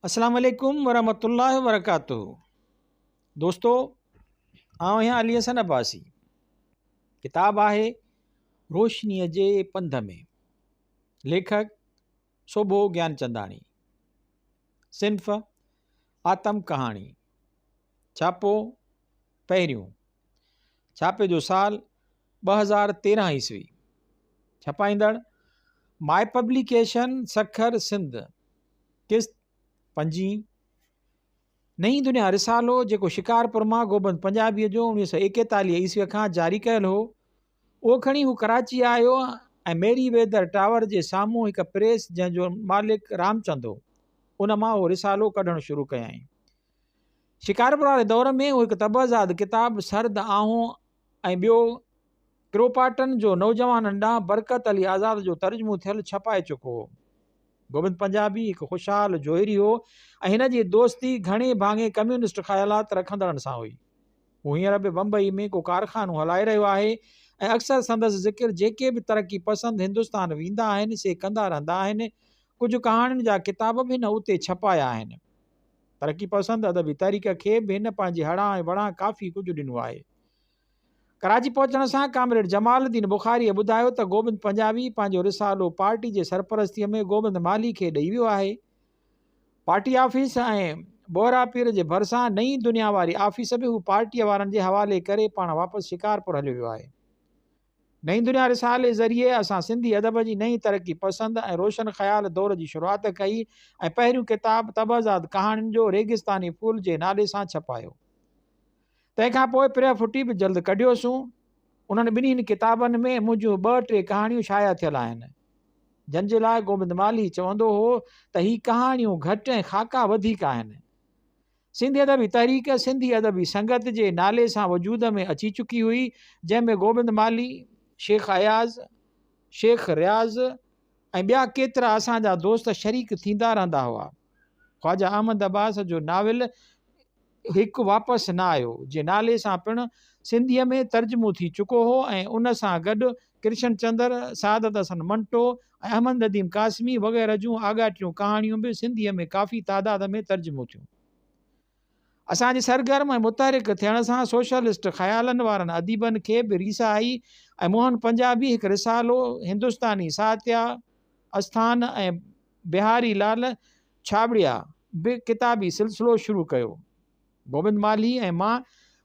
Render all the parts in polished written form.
اسلام عليڪم ورحمة الله وبرڪاته دوستو آئون آهيان علي حسن عباسي ڪتاب آهي روشنيء جي پنڌ ۾ ليکڪ سوڀو گيانچنداڻي صنف آتم ڪهاڻي ڇاپو پهريون ڇاپي جو سال 2013 عيسوي ڇپائيندڙ ماء پبليڪيشن سکر سنڌ قسط پنجين، نئين دنيا رسالو، جيڪو شڪارپور مان گوبند پنجابيء جو 1941 عيسويء کان جاري ڪيل هو، اهو کڻي هو ڪراچيء آيو ۽ ميري ويدر ٽاور جي سامهون هڪ پريس جنهن جو مالڪ رامچند هو، ان مان اهو رسالو ڪڍڻ شروع ڪيائين. شڪارپور واري دور ۾ هو هڪ طبعزاد ڪتاب سرد آهون ۽ ٻيو ڪروپاٽن جو نوجوانن ڏانهن برڪت علي آزاد جو ترجمو ٿيل ڇپائي چڪو هو. گوبند پنجابي هڪ خوشحال جوهري هو ۽ هن جي دوستي گهڻي ڀاڱي ڪميونسٽ خيالات رکندڙن سان هئي. هو هينئر به بمبئي ۾ ڪو ڪارخانو هلائي رهيو آهي ۽ اڪثر سندس ذڪر جيڪي به ترقي پسند هندستان ويندا آهن سي ڪندا رهندا آهن. ڪجهه ڪهاڻين جا ڪتاب به هن اتي ڇپايا آهن. ترقي پسند ادبي تحريڪ کي به هن پنهنجي هڙان ۽ وڙان ڪافي ڪجهه ڏنو آهي. ڪراچي پهچڻ سان ڪامريڊ جمال الدين بخاريء ٻڌايو ته گوبند پنجابي پنهنجو رسالو پارٽي جي سرپرستيء ۾ گوبند مالهي کي ڏئي ويو آهي. پارٽي آفيس ۽ بوهرا پير جي ڀرسان نئين دنيا واري آفيس به هو پارٽيء وارن جي حوالي ڪري پاڻ واپس شڪارپور هليو ويو آهي. نئين دنيا رسالي ذريعي اسان سنڌي ادب جي نئين ترقي پسند ۽ روشن خيال دور جي شروعات ڪئي ۽ پهريون ڪتاب طبعزاد ڪهاڻين جو ريگستاني ڦول جي نالي سان ڇپايو. تنهن کان پوء پرهه ڦٽي به جلد ڪڍيوسون. انهن ٻنهين ڪتابن ۾ منهنجون ٻه ٽي ڪهاڻيون شايع ٿيل آهن. جن جي لاء گوبند مالهي چوندو هو ته هي ڪهاڻيون گهٽ ۽ خاڪا وڌيڪ آهن. سنڌي ادبي تحريڪ سنڌي ادبي سنگت جي نالي سان وجود ۾ اچي چڪي هئي، جنهن ۾ گوبند مالهي، شيخ اياز، شيخ رياض ۽ ٻيا ڪيترا اسان جا دوست شريڪ ٿيندا رهندا هئا. خواجه احمد عباس جو ناول هڪ واپس نه آيو جي نالي سان پڻ سنڌيء ۾ ترجمو ٿي چڪو هو ۽ ان سان گڏ ڪرشن چندر، سعادت حسن منٽو ۽ احمد نديم قاسمي وغيره جون آڳاٽيون ڪهاڻيون به سنڌيء ۾ ڪافي تعداد ۾ ترجمو ٿيون. اسان جي سرگرم ۽ متحرڪ ٿيڻ سان سوشلسٽ خيالن وارن اديبن کي به ريس آئي ۽ موهن پنجابي هڪ رسالو هندستاني ساهتيه اسٿان ۽ بهاري لال ڇاٻڙيا به ڪتابي سلسلو شروع ڪيو. گوبند مالهي ۽ مان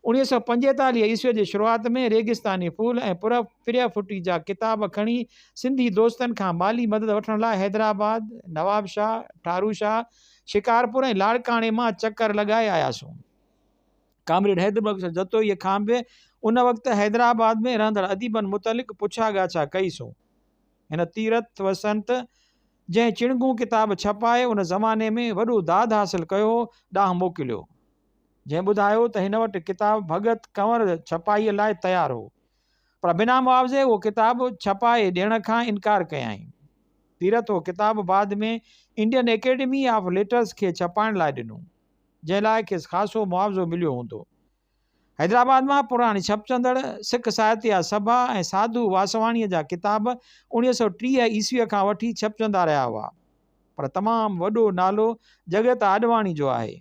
1945 عيسويء جي شروعات ۾ ريگستاني ڦول ۽ پرهه ڦٽي جا ڪتاب کڻي سنڌي دوستن کان مالي مدد وٺڻ لاء حيدرآباد، نوابشاهه، ٺاروشاهه، شڪارپور ۽ لاڙڪاڻي مان چڪر لڳائي آياسون. ڪامريڊ حيدر بخش جتوئيء کان به ان وقت حيدرآباد ۾ رهندڙ اديبن متعلق پڇا ڳاڇا ڪئي سون. هن تيرٿ وسنت جنهن چڻگون ڪتاب ڇپائي ان زماني ۾ وڏو داد حاصل ڪيو هو، ڏانهن موڪليو، جنهن ٻڌايو ته هن وٽ ڪتاب ڀڳت ڪنور ڇپائيء لاء تيار هو، پر بنا معاوضي اهو ڪتاب ڇپائي ڏيڻ کان انڪار ڪيائين. تيرٿ اهو ڪتاب بعد ۾ انڊين اڪيڊمي آف ليٽرز کي ڇپائڻ لاء ڏنو، جنهن لاء کيس خاصو معاوضو مليو هوندو. حيدرآباد مان پراڻي ڇپجندڙ سک ساهتيه سڀا ۽ ساڌو واسواڻيء جا ڪتاب 1930 عيسويء کان وٺي ڇپجندا رهيا هئا، پر تمام وڏو نالو جڳت آڏواڻي جو آهي،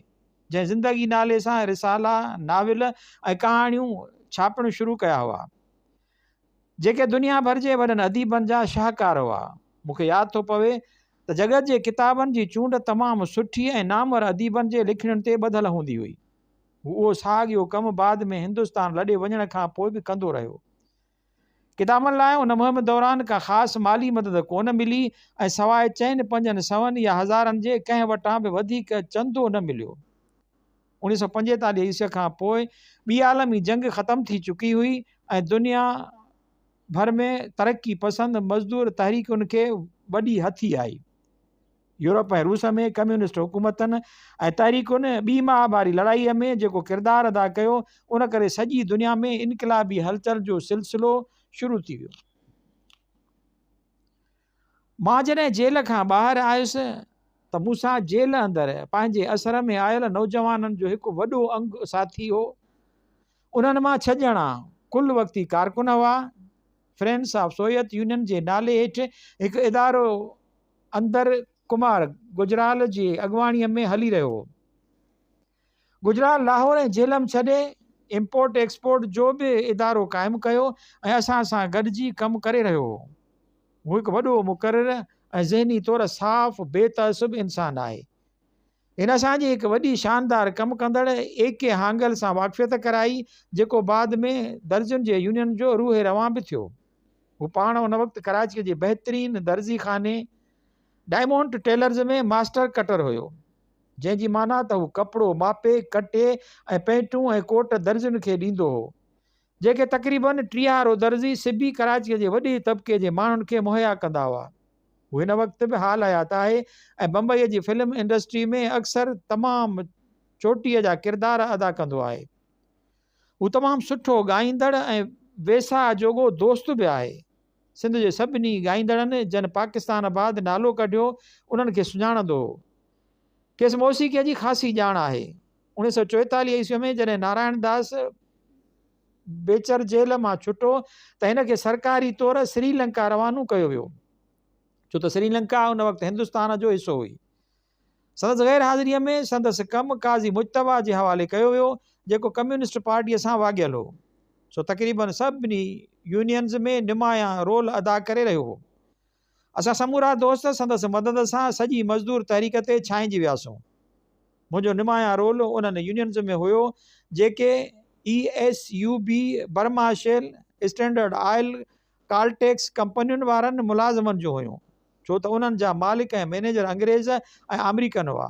جنهن زندگي نالي سان رسالا، ناول ۽ ڪهاڻيون ڇاپڻ شروع ڪيا هئا، جيڪي دنيا ڀر جي وڏن اديبن جا شاهڪار هئا. مون کي ياد ٿو پوي ته جڳت جي ڪتابن جي چونڊ تمام سٺي ۽ نامور اديبن جي لکڻين تي ٻڌل هوندي هئي. هو اهو ساڳيو ڪم بعد ۾ هندستان لڏي وڃڻ کان پوء به ڪندو رهيو. ڪتابن لاء ان مهم دوران ڪا خاص مالي مدد ڪونه ملي ۽ سواء چئن پنجن سون يا هزارن جي ڪنهن وٽان به وڌيڪ چندو نه مليو. 1945 عيسوي کان پوء ٻي عالمي جنگ ختم ٿي چڪي هئي ۽ دنيا ڀر ۾ ترقي پسند مزدور تحريڪن کي وڏي هٿي آئي. يورپ ۽ روس ۾ ڪميونسٽ حڪومتن ۽ تحريڪن ٻي مهاڀاري لڙائيء ۾ جيڪو ڪردار ادا ڪيو، ان ڪري سڄي دنيا ۾ انقلابي هلچل جو سلسلو شروع ٿي ويو. مان جڏهن جيل کان ٻاهر آيس ته مون سان جيل اندر پنهنجي اثر ۾ آيل نوجوانن جو هڪ وڏو انگ ساٿي هو. انهن مان ڇهه ڄڻا ڪل وقتي ڪارڪن هئا. فرينڊس آف سوويت يونين جي نالي هيٺ هڪ ادارو اندر ڪمار گجرال جي اڳواڻيء ۾ هلي رهيو هو. گجرال لاهور ۽ جهلم ڇڏي امپورٽ ايڪسپورٽ جو به ادارو قائم ڪيو ۽ اسان سان گڏجي ڪم ڪري رهيو هو. هو هڪ وڏو مقرر ۽ ذهني طور صاف بي تعصب انسان آهي. هن اسان جي هڪ وڏي شاندار ڪم ڪندڙ اي ڪي هانگل سان واقفيت ڪرائي جيڪو بعد ۾ درزين جي يونين جو روح روان به ٿيو. هو پاڻ ان وقت ڪراچيء جي بهترين درزي خاني ڊائمونٽ ٽيلرز ۾ ماسٽر ڪٽر هيو. جنهن جي معنيٰ ته هو ڪپڙو ماپي، ڪٽي ۽ پينٽون ۽ ڪوٽ درزين کي ڏيندو هو، جيڪي تقريباً ٽيهارو درزي سبي ڪراچيء جي وڏي طبقي جي ماڻهن کي مهيا ڪندا هئا. هو هن وقت به حال حيات آهي ۽ بمبئيء جي فلم انڊسٽري ۾ اڪثر تمام چوٽيء جا ڪردار ادا ڪندو آهي. هو تمام سٺو ڳائيندڙ ۽ ويساهه جوڳو دوست به آهي. سنڌ جي سڀني ڳائيندڙن جن پاڪستان بعد نالو ڪڍيو، انهن کي سڃاڻندو هو. کيس موسيقيء جي خاصي ڄاڻ آهي. 1944 عيسويء ۾ جڏهن نارائڻ داس بيچر جيل مان ڇٽو ته هن کي سرڪاري طور سري لنڪا روانو ڪيو ويو، ڇو ته سري لنڪا ان وقت هندستان جو حصو هئي. سندس غير حاضريء ۾ سندس ڪم قاضي مجتبيٰ جي حوالي ڪيو ويو، جيڪو ڪميونسٽ پارٽيء سان واڳيل هو. سو تقريباً سڀني يونينز ۾ نمايان رول ادا ڪري رهيو هو. اسان سمورا دوست سندس مدد سان سڄي مزدور تحريڪ تي ڇانئجي وياسون. منهنجو نمايان رول انهن يونينز ۾ هيو جيڪي E S U B, Burma Shell, Standard Oil, Caltex ڪمپنين وارن ملازمن جون هيون، ڇو ته انهن جا مالڪ ۽ مئنيجر انگريز ۽ آمريڪن هئا.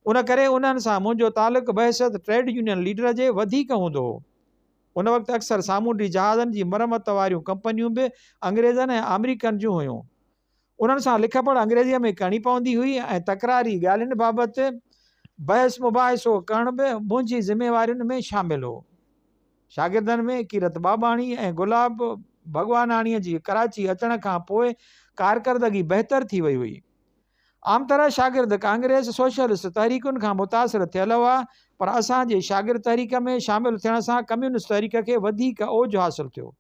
ان ڪري انهن سان منهنجو تعلق بحيثيت ٽريڊ يونين ليڊر جي وڌيڪ هوندو هو. ان وقت اڪثر سامونڊي جهازن جي مرمت واريون ڪمپنيون به انگريزن ۽ آمريڪن جون هيون. انهن سان لکپڙهه انگريزيء ۾ ڪرڻي پوندي هئي ۽ تڪراري ڳالهين بابت بحث مباحثو ڪرڻ به منهنجي ذميوارين ۾ شامل هو. شاگردن ۾ ڪيرت ٻاٻاڻي ۽ گلاب ڀڳواناڻيء جي ڪراچي اچڻ کان پوء ڪارڪردگي بهتر ٿي وئي هئي. عام طرح شاگرد ڪانگريس سوشلسٽ تحريڪن کان متاثر ٿيل هئا، پر اسان جي شاگرد تحريڪ ۾ شامل ٿيڻ سان ڪميونسٽ تحريڪ کي وڌيڪ اوج حاصل ٿيو.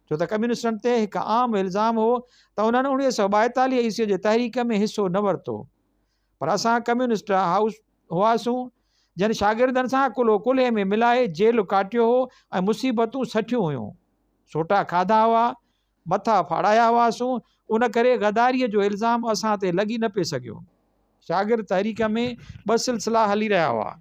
ڇو ته ڪميونسٽن تي هڪ عام الزام هو ته انهن 1942 عيسوي جي تحريڪ ۾ حصو نه ورتو. پر اسان ڪميونسٽ هئاسون، جن شاگردن سان ڪلهو ڪلهي ۾ ملائي جيل ڪاٽيو هو ۽ مصيبتون سٺيون هيون. سوٽا کاڌا هئا، مٿا ڦاڙايا هئاسون، ان ڪري غداريء جو الزام اسان تي لڳي نه پئي سگهيو. شاگرد تحريڪ ۾ ٻه سلسلا هلي رهيا هئا.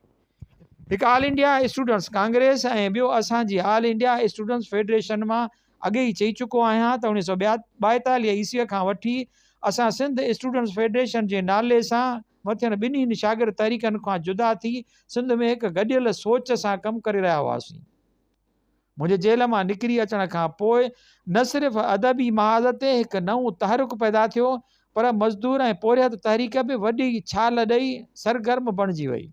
هڪ آل انڊيا اسٽوڊنٽس ڪانگريس ۽ ٻيو اسان جي آل انڊيا اسٽوڊنٽس فيڊريشن مان اڳي ئي چئي چڪو آهيان ته 1942 عيسويء کان وٺي اسان سنڌ اسٽوڊنٽس فيڊريشن جي نالي سان مٿين ٻنهي شاگرد تحريڪن کان جدا ٿي سنڌ ۾ هڪ گڏيل سوچ سان ڪم ڪري رهيا هئاسين. منهنجي جيل مان نڪري اچڻ کان پوء نه صرف ادبي محاذ تي هڪ نئون تحرڪ پيدا ٿيو پر مزدور ۽ پورهيت تحريڪ به وڏي ڇال ڏئي سرگرم بڻجي وئي.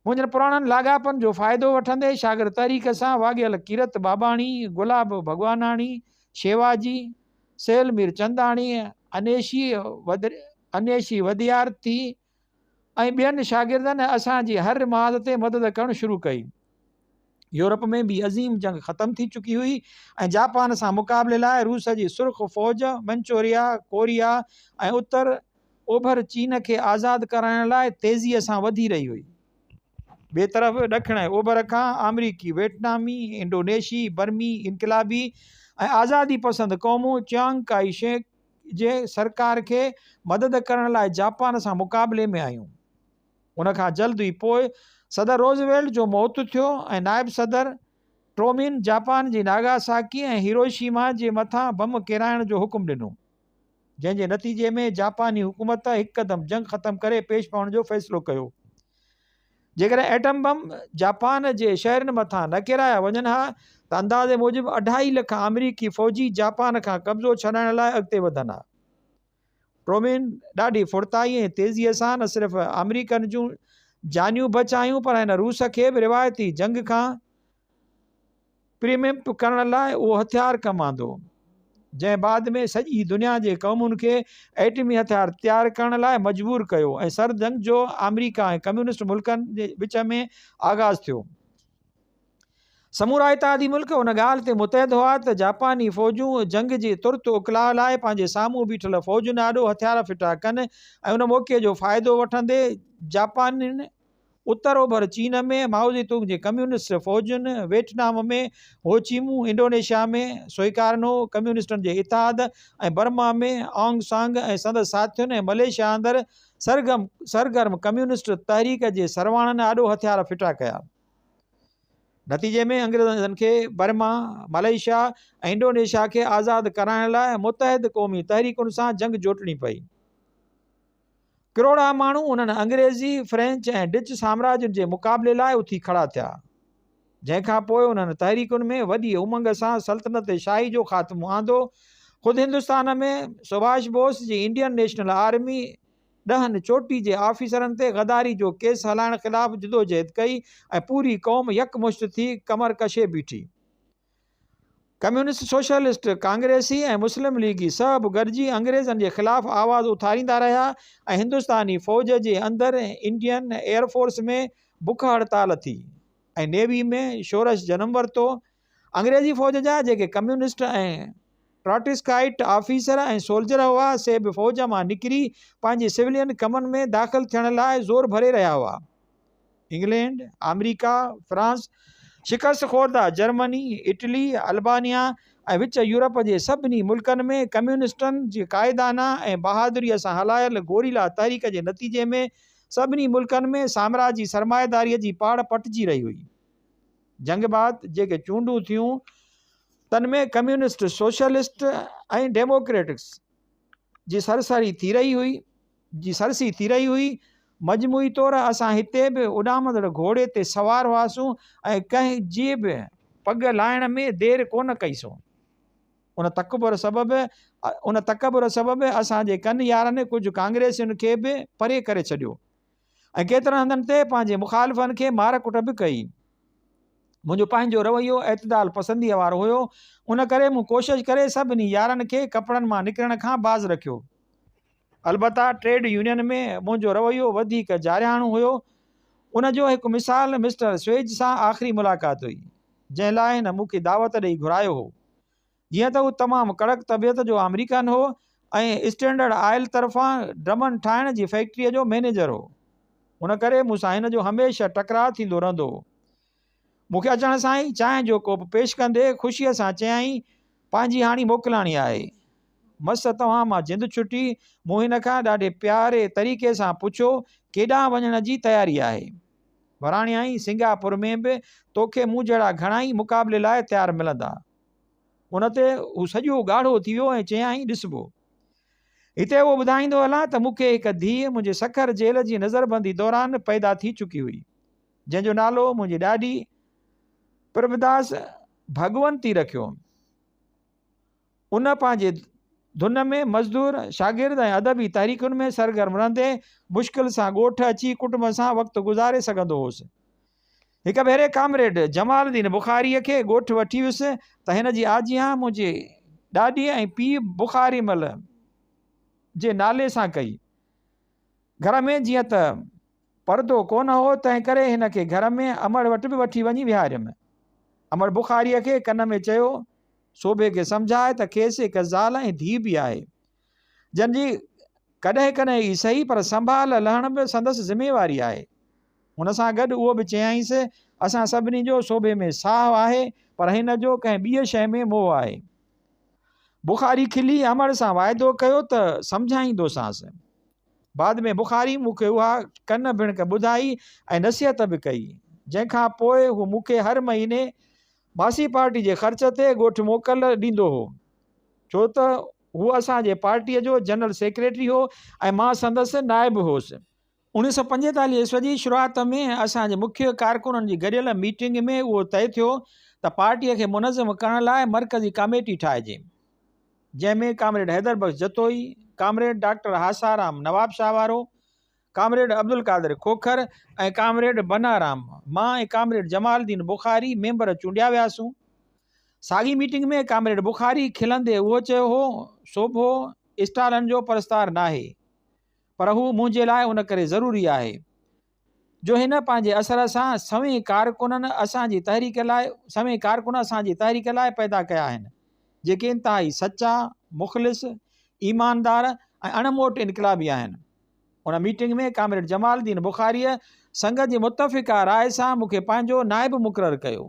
منهنجن پراڻن لاڳاپن جو فائدو وٺندي شاگرد تحريڪ سان واڳيل ڪيرت ٻاٻاڻي، گلاب ڀڳواناڻي، شيواجي، سهيل مير چنداڻي، انيشي وديارٿي ۽ ٻين شاگردن اسان جي هر محاذ تي مدد ڪرڻ شروع ڪئي. يورپ ۾ به عظيم جنگ ختم ٿي چڪي هئي ۽ جاپان سان مقابلي لاء روس جي سرخ فوج منچوريا، ڪوريا ۽ اتر اوڀر چين کي آزاد ڪرائڻ لاء تيزيء سان وڌي رهي هئي. ٻئي طرف ڏکڻ ۽ اوڀر کان آمريڪي، ويٽنامي، انڊونيشي، برمي انقلابي ۽ آزادي پسند قومون چيانگ ڪائي شيڪ جي سرڪار کي مدد ڪرڻ لاء جاپان سان مقابلي ۾ آيون. ان کان جلد ئي پوء صدر روزويلٽ جو موت ٿيو ۽ نائب صدر ٽرومين جاپان جي ناگاساڪي ۽ هيروشيما جي مٿان بم ڪيرائڻ جو حڪم ڏنو، جنهن جي نتيجي ۾ جاپاني حڪومت هڪدم جنگ ختم ڪري پيش پوڻ جو فيصلو ڪيو. جيڪڏهن ايٽم بم جاپان جي شهرين مٿان نه ڪيرايا وڃن ها ته اندازي موجب اڍائي لک آمريڪي فوجي جاپان کان قبضو ڇڏائڻ لاء اڳتي وڌن ها. ٽرومين ڏاڍي ڦڙتائي ۽ تيزيء سان نه صرف آمريڪن جون جانيون بچايون پر هن روس کي به روايتي جنگ کان پريمپ ڪرڻ لاء اهو هٿيار ڪم آندو، جنهن بعد ۾ سڄي دنيا جي قومن کي ايٽمي هٿيار تيار ڪرڻ لاء مجبور ڪيو ۽ سرد جنگ جو آمريڪا ۽ ڪميونسٽ ملڪن جي وچ ۾ آغاز ٿيو. سمورا اتحادي ملڪ ان ڳالهه تي متحد هئا ته جاپاني فوجون جنگ جي ترت اڪلاء لاء پنهنجي سامهون بيٺل فوجن آڏو هٿيار ڦٽا ڪن ۽ ان موقعي جو فائدو وٺندي جاپانين اتر اوڀر چين ۾ مائوزي تونگ جي ڪميونسٽ فوجن، ويٽنام ۾ هوچيمون، انڊونيشيا ۾ سوئيڪارنو ڪميونسٽن جي اتحاد ۽ برما ۾ آنگ سانگ ۽ سندس ساٿين ۽ ملائيشيا اندر سرگرم ڪميونسٽ تحريڪ جي سرواڻن آڏو هٿيار ڦٽا ڪيا. نتيجي ۾ انگريزن کي برما، ملائيشيا ۽ انڊونيشيا کي آزاد ڪرائڻ لاء متحد قومي تحريڪن سان جنگ جوٽڻي پئي. ڪروڙها ماڻهو انهن انگريزي، فرينچ ۽ ڊچ سامراجين جي مقابلي لاء اٿي کڙا ٿيا، جنهن کان پوء انهن تحريڪن ۾ وڏي امنگ سان سلطنت شاهي جو خاتمو آندو. خود هندستان ۾ سڀاش بوس جي انڊين نيشنل آرمي ڏهن چوٽي جي آفيسرن تي غداري جو ڪيس هلائڻ خلاف جدوجهد ڪئي ۽ پوري قوم يڪمشت ٿي ڪمر ڪشي بيٺي. ڪميونسٽ، سوشلسٽ، ڪانگريسي ۽ مسلم ليگي سڀ گڏجي انگريزن جي خلاف آواز اٿاريندا رهيا ۽ هندستاني فوج جي اندر انڊين ايئر فورس ۾ بک هڙتال ٿي ۽ نيوي ۾ شورش جنم ورتو. انگريزي فوج جا جيڪي ڪميونسٽ ۽ ٽراٽسڪائيٽ آفيسر ۽ سولجر هئا، سي به فوج مان نڪري پنهنجي سولين ڪمن ۾ داخل ٿيڻ لاء زور ڀري رهيا هئا. انگلينڊ، آمريڪا، فرانس، شڪست خورده جرمني، اٽلي، البانيا ۽ وچ يورپ جي سڀني ملڪن ۾ ڪميونسٽن جي قائدانه ۽ بهادريء سان هلايل گوريلا تحريڪ جي نتيجي ۾ سڀني ملڪن ۾ سامراجي سرمائيداريء جي پاڙ پٽجي رهي هئي. جنگ بعد جيڪي چونڊون ٿيون تن ۾ ڪميونسٽ، سوشلسٽ ۽ ڊيموڪريٽس جي سرسري ٿي رهي هئي جي سرسي ٿي رهي هئي. مجموعي طور اسان هتي به اڏامندڙ گهوڙي تي سوار هئاسون ۽ ڪنهن جي به پڳ لاهڻ ۾ دير ڪونه ڪئي سون. ان تڪبر سبب ان تڪبر سبب اسان جي ڪن يارن ڪجهه ڪانگريسين کي به پري ڪري ڇڏيو. ۽ ڪيترن هنڌن تي پنهنجي مخالفن کي مار ڪٽ به ڪئي. منهنجو پنهنجو رويو اعتدال پسنديء وارو هيو، ان ڪري مون ڪوشش ڪري سڀني يارن کي ڪپڙن مان نڪرڻ کان باز رکيو. البته ٽريڊ يونين ۾ منهنجو رويو وڌيڪ جارحاڻو هيو. ان جو هڪ مثال مسٽر سويج سان آخري ملاقات هئي، جنهن لاء هن مون کي دعوت ڏئي گهرايو هو. جيئن ته هو تمام ڪڙڪ طبيعت جو آمريڪن هو ۽ اسٽينڊرڊ آئل طرفان ڊرمن ٺاهڻ جي فيڪٽريء جو مئنيجر هو، ان ڪري مون سان هن جو هميشه ٽڪراء ٿيندو رهندو هو. مون کي اچڻ سان ئي چانهه جو ڪوپ پيش ڪندي خوشيء سان چيائين، پنهنجي هاڻي موڪلاڻي آهي. مس توهان مان جند ڇٽي. مون هن کان ڏاڍي پياري طريقي سان پڇيو، ڪيڏانهن وڃڻ جي تياري آهي؟ وراڻيائين، سنگاپور ۾ به توکي مون جهڙا گهڻائي مقابلي لاء تيار ملندا. ان تي هو سڄو ڳاڙهو ٿي ويو ۽ چيائين، ڏسبو. هتي اهو ٻڌائيندو هلان ته مون کي هڪ ڌيء منهنجي سکر جيل جي نظربندي دوران پيدا ٿي چڪي هئي، جنهن جو نالو منهنجي ڏاڏي پرڀداس ڀڳونتي رکيو. ان پنهنجي ڌن ۾ مزدور، شاگرد ۽ ادبي تحريڪن ۾ سرگرم رهندي مشڪل سان ڳوٺ اچي ڪٽنب سان وقت گذاري سگهندو هوس. هڪ ڀيري ڪامريڊ جمال الدين بخاريء کي ڳوٺ وٺي ويس ته هن جي آجيان منهنجي ڏاڏي ۽ پيء بخاري مل جي نالي سان ڪئي. گهر ۾ جيئن ته پردو ڪونه هو، تنهن ڪري هن کي گهر ۾ امڙ وٽ به وٺي وڃي ويهاريم. امڙ بخاريء کي ڪن ۾ چيو، سوڀي کي سمجهاء ته کيس هڪ زال ۽ ڌيء به آهي، جن جي ڪڏهن ڪڏهن ئي سهي پر سنڀال لهڻ به سندس ذميواري آهي. ان سان گڏ اهو به چيائينس، اسان سڀني جو سوڀي ۾ ساهه آهي، پر هن جو ڪنهن ٻيء شيء ۾ موهه آهي. بخاري کلي امڙ سان واعدو ڪيو ته سمجهائيندوسانس. بعد ۾ بخاري مون کي اها ڪن ڀڻڪ ٻڌائي ۽ نصيحت به ڪئي، جنهن کان پوء هو مون کي هر مهيني ماسي پارٽي جي خرچ تي ڳوٺ موڪل ڏيندو هو، ڇو ته هو اسان جي پارٽيء جو جنرل سيڪريٽري هو ۽ مان سندس نائب هوس. 1945 عيسوي جي شروعات ۾ اسان جي مکيه ڪارڪنن جي گڏيل ميٽنگ ۾ اهو طئي ٿيو ته پارٽيء کي منظم ڪرڻ لاء مرڪزي ڪاميٽي ٺاهجي. جنهن ۾ comrade Haider Bakhsh Jatoi, comrade doctor Hasaram Nawabshah وارو، ڪامريڊ عبدالقادر کوکر ۽ ڪامريڊ بنارام، مان ۽ ڪامريڊ جمال الدين بخاري ميمبر چونڊيا وياسون. ساڳي ميٽنگ ۾ ڪامريڊ بخاري کلندي اهو چيو هو، سوڀو اسٽالن جو پرستار ناهي، پر هو منهنجي لاء ان ڪري ضروري آهي. جو هن پنهنجي اثر سان سوين ڪارڪنن اسان جي تحريڪ لاء سوين ڪارڪن اسان جي تحريڪ لاء پيدا ڪيا آهن، جيڪي انتهائي سچا، مخلص، ايماندار ۽ اڻ موٽ انقلابي آهن. ان ميٽنگ ۾ ڪامريڊ جمال الدين بخاريء سنگت جي متفقه راء سان مون کي پنهنجو نائب مقرر ڪيو.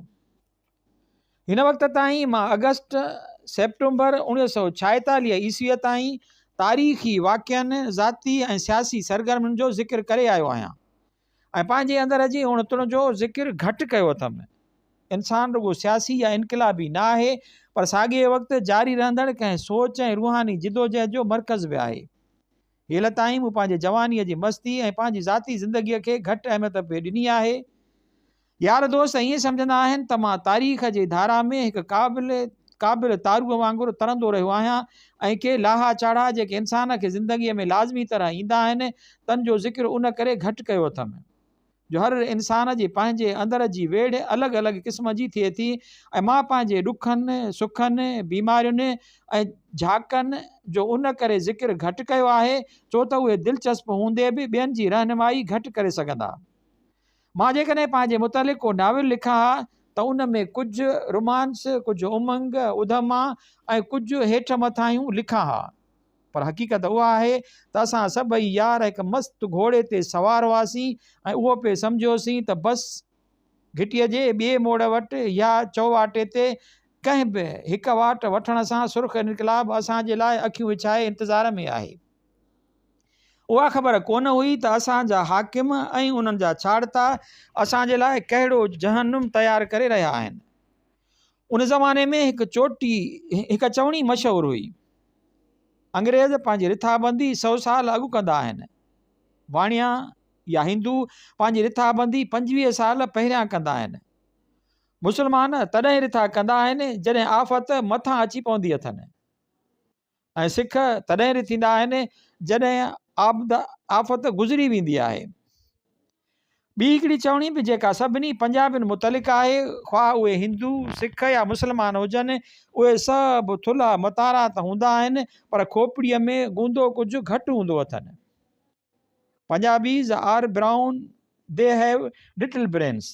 هن وقت تائين مان آگسٽ، سيپٽمبر 1946 عيسويء تائين تاريخي واقعن، ذاتي ۽ سياسي سرگرمين جو ذڪر ڪري آيو آهيان ۽ پنهنجي اندر جي اڻ تڻ جو ذڪر گهٽ ڪيو اٿم. انسان رڳو سياسي يا انقلابي نه آهي پر ساڳئي وقت جاري رهندڙ ڪنهن سوچ ۽ روحاني جدوجهد جو مرڪز به آهي. هيل تائين مون پنهنجي جوانيء جي مستي ۽ پنهنجي ذاتي زندگيء کي گهٽ اهميت پئي ڏني آهي. يار دوست ائين سمجهندا آهن ته مان تاريخ جي ڌارا ۾ هڪ قابل قابل تاروء وانگر ترندو رهيو آهيان ۽ ڪي لاها چاڙها جيڪي انسان کي زندگيء ۾ لازمي طرح ايندا آهن تن جو ذڪر ان ڪري گهٽ ڪيو اٿم جو هر انسان جي پنهنجي اندر جي ويڙهه الڳ الڳ قسم جي ٿئي ٿي ۽ مان پنهنجي ڏکن، سکن، بيمارين ۽ جهاڪن جو ان ڪري ذڪر گهٽ ڪيو آهي ڇو ته اهي دلچسپ هوندي به ٻين جي رهنمائي گهٽ ڪري سگهندا. مان جيڪڏهن پنهنجي متعلق ڪو ناول لکان ها ته ان ۾ ڪجهه رومانس، ڪجهه امنگ، اڌما ۽ ڪجهه هيٺ مٿاهيون لکان ها. پر حقيقت اها آهي ته اسان سڀئي يار هڪ مست گهوڙي تي سوار هئاسين ۽ اهو پئي سمجهيوسين ته بس گهٽيء جي ٻئي موڙ وٽ يا چؤواٽي تي ڪنهن به هڪ واٽ وٺڻ سان سرخ انقلاب اسان جي لاء اکيون وڇائي انتظار ۾ آهي. اها خبر ڪونه هئي ته اسان جا حاڪم ۽ انهن جا ڇاڙتا اسان جي لاء ڪهڙو جهنم تيار ڪري رهيا آهن. ان زماني ۾ هڪ چوٽي هڪ چوڻي مشهور هئي. انگريز پنهنجي رٿابندي سئو سال اڳ ڪندا آهن. واڻيا يا هندو پنهنجي رٿابندي 25 سال پهريان ڪندا آهن. مسلمان تڏهن رٿا ڪندا آهن جڏهن آفت مٿان اچي پوندي اٿن. ۽ سک تڏهن رٿيندا آهن جڏهن آبد آفت گذري ويندي آهي. ٻي هڪڙي چوڻي به جيڪا سڀني پنجابين متعلق آهي، خواهه اهي هندو، سک يا مسلمان هجن، اهي سڀ ٿلها متارا ته هوندا آهن پر کوپڙيء ۾ گوندو ڪجهه گهٽ هوندو اٿن. Punjabis are brown, they have little brains.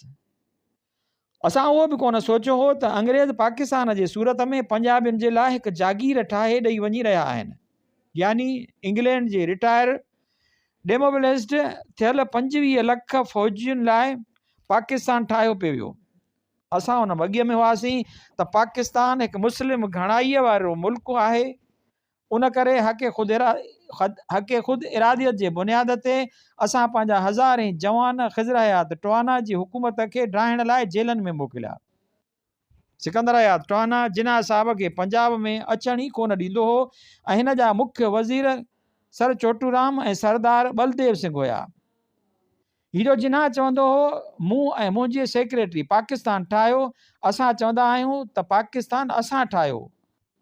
اسان اهو به ڪونه سوچيو هو ته انگريز پاڪستان جي صورت ۾ پنجابين جي لاء هڪ جاگير ٺاهي ڏئي وڃي رهيا آهن. يعني انگلينڊ جي رٽائر ڊيموبلائيزڊ ٿيل 25 لک فوجين لاء پاڪستان ٺاهيو پئي ويو. اسان ان وڳي ۾ هئاسين ته پاڪستان هڪ مسلم گهڻائيء وارو ملڪ آهي ان ڪري حق حق خود اراديت جي بنياد تي اسان پنهنجا هزارين جوان خضر حيات ٽوانا جي حڪومت کي ڊاهڻ لاء جيلن ۾ موڪليا. سڪندر حيات ٽوانا جناح صاحب کي پنجاب ۾ اچڻ ئي ڪونه ڏيندو هو ۽ هن جا مکيه وزير سر چوٽورام ۽ سردار ٻلديو سنگهه هيا. هي جو جناح چوندو هو مون ۽ منهنجي سيڪريٽري پاڪستان ٺاهيو، اسان چوندا آهيون ته پاڪستان اسان ٺاهيو.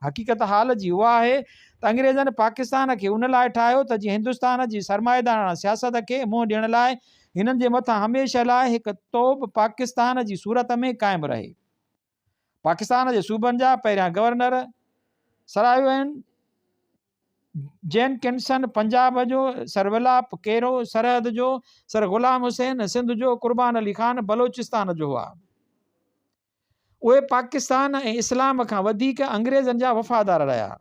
حقيقت حال جي اها آهي ته انگريزن پاڪستان کي ان لاء ٺاهيو ته جيئن هندستان جي سرمائيداراڻه سياست کي منهن ڏيڻ لاء هنن جي مٿان هميشه لاء هڪ توب پاڪستان جي صورت ۾ قائم رهي. پاڪستان جي صوبن جا پهريان گورنر سرايوين جينڪنسن پنجاب جو، سر ولاپ ڪيرو سرحد جو، سر غلام حسين سنڌ جو، قربان علي خان بلوچستان جو هئا. اهي پاڪستان ۽ اسلام کان وڌيڪ انگريزن جا وفادار رهيا.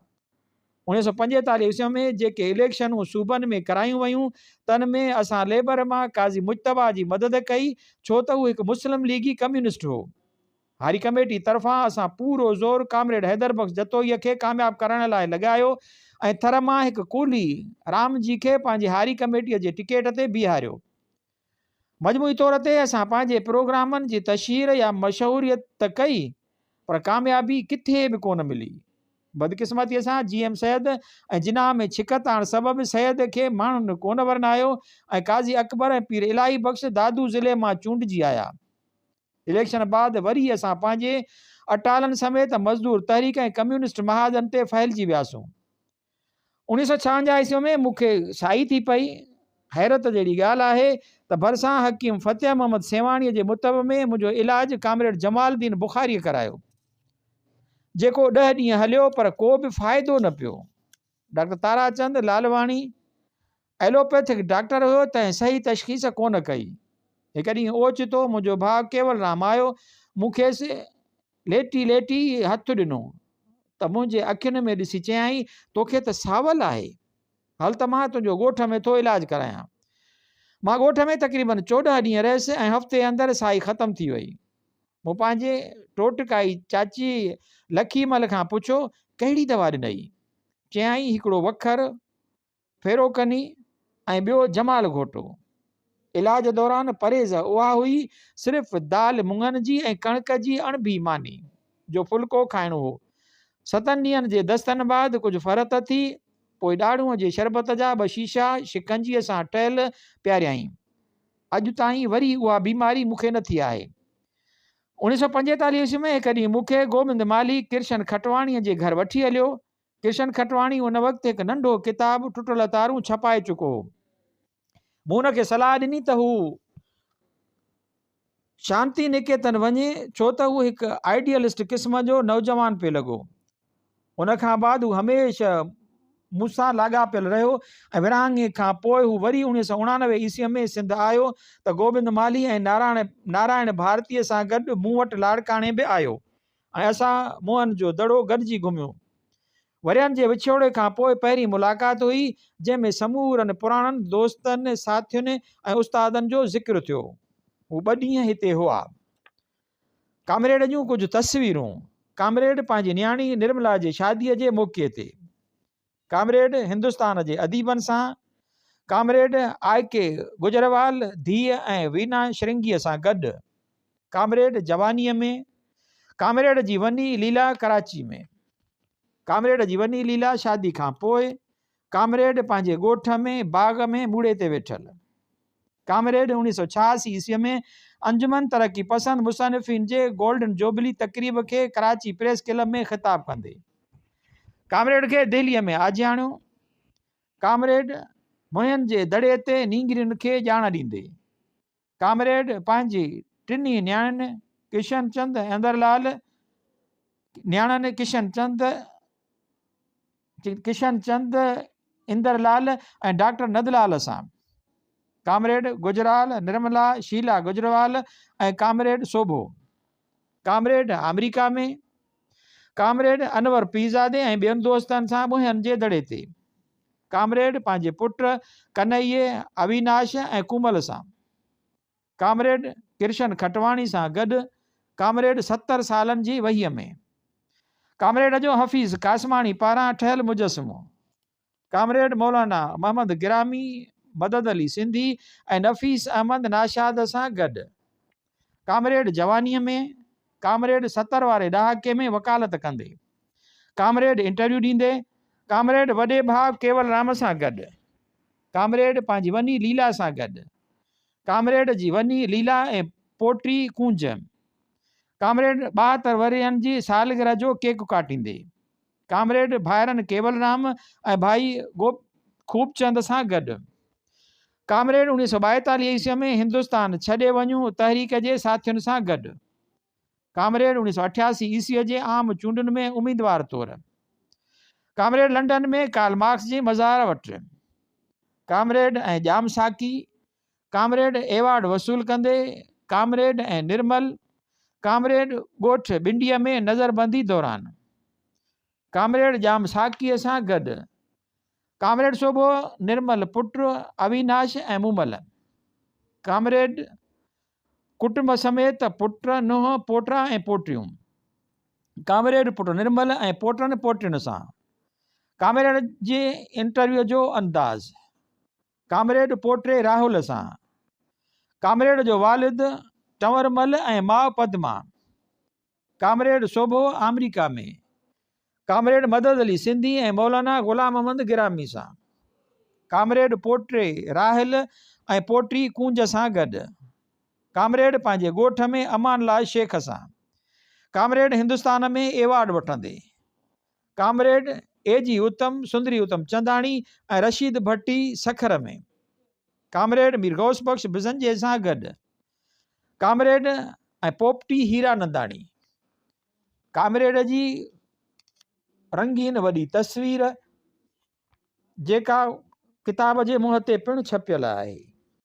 1945 عيسوي ۾ جيڪي اليڪشنون صوبن ۾ ڪرايون ويون، تن ۾ اسان ليبر مان قاضي مجتبيٰ جي مدد ڪئي، ڇو ته هو هڪ مسلم ليگي ڪميونسٽ هو. هاري ڪميٽي طرفان اسان پورو زور ڪامريڊ حيدر بخش جتوئيء کي ڪامياب ڪرائڻ لاء لڳايو ۽ ٿر مان هڪ ڪولهي رام جي کي پنهنجي هاري ڪميٽيء جي ٽڪيٽ تي بيهاريو. مجموعي طور تي اسان پنهنجي پروگرامن جي تشهير يا مشهوريت ته ڪئي پر ڪاميابي ڪٿي به ڪونه ملي. بدقسمتيء سان جي ايم سيد ۽ جناح ۾ ڇڪتاڻ سبب سيد کي ماڻهن ڪونه ورنايو ۽ قاضي اڪبر ۽ پير الاهي بخش دادو ضلعي مان چونڊجي آيا. اليڪشن بعد وري اسان پنهنجي اٽالن سميت مزدور تحريڪ ۽ ڪميونسٽ محاذن تي ڦهلجي وياسون. 1956 عيسوي ۾ مون کي سائي ٿي پئي. حيرت جهڙي ڳالهه آهي ته ڀرسان حڪيم فتح محمد سيوهاڻيء جي مطب ۾ منهنجو علاج ڪامريڊ جمال الدين بخاريء ڪرايو، جيڪو ڏهه ڏينهن هليو پر ڪو به فائدو نه پيو. ڊاڪٽر تارا چند لالواڻي ايلوپيٿڪ ڊاڪٽر هيو، تنهن صحيح تشخيص ڪونه ڪئي. هڪ ڏينهن اوچتو منهنجو ڀاء ڪيول رام آيو. مون کيس ليٽي ليٽي هٿ ڏنو ته منهنجي اکين ۾ ڏسي چيائين، توکي ته ساول آهي. هل ته مان تنهنجو ڳوٺ ۾ ٿو علاج ڪرايان. مان ڳوٺ ۾ تقريبن 14 ڏينهن رهيس ۽ هفتي اندر سائي ختم ٿي وئي. مون پنهنجي ٽوٽڪائي چاچي لکي مل کان پڇيو، ڪهڙي دوا ڏنئي؟ چيائين، هڪڙو وکر، فيروڪني ۽ ٻيو جمال گهوٽو. علاج دوران پرهيز اها هئي صرف دال مڱن جي ۽ ڪڻڪ جي اڻڀي ماني جو ڦلڪو کائڻو هو. ستن ڏينهن جي دستن بعد ڪجهه فرحت ٿي، پوء ڏاڙهونء جي شربت جا ٻه شيشا شڪنجيء سان ٺهيل پياريائين. اڄ تائين وري اها بيماري مون کي نه ٿي آهي. 1945 عيسوي ۾ هڪ ڏينهن مون کي گوبند مالهي ڪرشن کٽواڻيء جي گهر وٺي هليو. ڪرشن کٽواڻي ان وقت هڪ ننڍو ڪتاب ٽٽل تارون ڇپائي چڪو هو. مون ان کي صلاح ڏني ته هو شانتي نڪيتن وڃي ڇو ته هو هڪ آئيڊيلسٽ قسم جو نوجوان پئي لڳو. ان کان بعد هو هميشه مون سان لاڳاپيل رهيو ۽ ورهاڱي کان پوء هو وري 1989 عيسويء ۾ سنڌ آيو ته گوبند مالهي ۽ نارائڻ ڀارتيء سان گڏ مون وٽ لاڙڪاڻي به آيو. ۽ اسان موهن جو دڙو گڏجي گهميو. ورهين جي وڇوڙي کان پوء پهرين ملاقات هئي، جنهن ۾ سمورن پراڻن دوستن، ساٿين ۽ استادن جو ذڪر ٿيو. هو ٻه ڏينهن هتي هئا. ڪامريڊ جون ڪجهه تصويرون، ڪامريڊ پنهنجي نياڻي نرملا جي شاديء جي موقعي تي. ڪامريڊ هندستان جي اديبن سان، ڪامريڊ آء ڪي گجروال ڌيء ۽ وينا شرنگيء سان گڏ، ڪامريڊ جوانيء ۾، ڪامريڊ جي وني ليلا ڪراچي ۾، ڪامريڊ جي وني ليلا شادي کان پوء، ڪامريڊ پنهنجي ڳوٺ ۾ باغ ۾ موڙي تي ويٺل. ڪامريڊ 1986 عيسويء ۾ انجمن ترقي پسند مصنفين جي گولڊن جوبلي تقريب کي ڪراچي پريس ڪلب ۾ خطاب ڪندي ڪامريڊ کي دهليء ۾ آجياڻيو. ڪامريڊ موهين جي دڙي تي نينگرين کي ڄاڻ ڏيندي. ڪامريڊ پنهنجي ٽنهي نياڻين ڪشن چند ۽ اندر لال نياڻين ڪشن چند ڪشن چند، اندر لال ۽ ڊاڪٽر ندلال سان، ڪامريڊ گجرال، نرملا، شيلا گجروال ۽ ڪامريڊ سوڀو، ڪامريڊ آمريڪا ۾، ڪامريڊ انور پيرزادي ۽ ٻين دوستن سان ٻوهين جي دڙي تي، ڪامريڊ پنهنجي پٽ ڪنهيي، اويناش ۽ ڪومل سان. ڪامريڊ ڪرشن کٽواڻي سان گڏ ڪامريڊ 70 سالن جي وهيء ۾. ڪامريڊ جو حفيظ قاسماڻي پاران ٺهيل مجسمو. ڪامريڊ مولانا محمد گرامي، مدد علي سنڌي ۽ نفيس احمد ناشاد سان گڏ. ڪامريڊ جوانيء ۾. ڪامريڊ 70 واري ڏهاڪي ۾ وڪالت ڪندي. ڪامريڊ انٽرويو ڏيندي. ڪامريڊ وڏي ڀاء ڪيول رام سان گڏ. ڪامريڊ پنهنجي وني ليلا سان گڏ. ڪامريڊ جي وني ليلا ۽ پوٽي ڪونج. ڪامريڊ 72 ورهين جي سالگرهه جو ڪيڪ ڪاٽيندي. ڪامريڊ ڀائرن ڪيول رام ۽ ڀائي خوبچند سان گڏ. ڪامريڊ 1942 عيسويء ۾ هندستان ڇڏي وڃون تحريڪ جي ساٿين سان گڏ. ڪامريڊ 1988 عيسويء جي عام چونڊن ۾ اميدوار طور. ڪامريڊ لنڊن ۾ ڪارل مارڪس جي مزار وٽ. ڪامريڊ ۽ ڄام ساقي، ڪامريڊ ايوارڊ وصول ڪندي، ڪامريڊ ۽ نرمل، ڪامريڊ ڳوٺ ٻنڊيء ۾ نظربندي دوران. ڪامريڊ ڄام ساقيء سان گڏ. ڪامريڊ سوڀو، نرمل پٽ، اويناش ۽ مومل. ڪامريڊ ڪٽنب سميت پٽ، نونهن، پوٽا ۽ پوٽيون. ڪامريڊ پٽ نرمل ۽ پوٽن پوٽين سان. ڪامريڊ جي انٽرويو جو انداز. ڪامريڊ پوٽي راهول سان. ڪامريڊ جو والد ٽنورمل ۽ ماء پدما. ڪامريڊ سوڀو آمريڪا ۾. ڪامريڊ مدد علي سنڌي ۽ مولانا غلام محمد گرامي سان. ڪامريڊ پوٽي راحل ۽ پوٽي ڪونج سان گڏ. ڪامريڊ پنهنجي ڳوٺ ۾ امان الله شيخ سان. ڪامريڊ هندستان ۾ ايوارڊ وٺندي. ڪامريڊ اي جي اتم، سندري اتم چنداڻي ۽ رشيد ڀٽي سکر ۾. ڪامريڊ مير غوث بخش بزنجي سان گڏ. ڪامريڊ ۽ پوپٽي هيرا ننداڻي. ڪامريڊ جي رنگين وڏي تصوير جيڪا ڪتاب جي منهن تي پڻ ڇپيل آهي.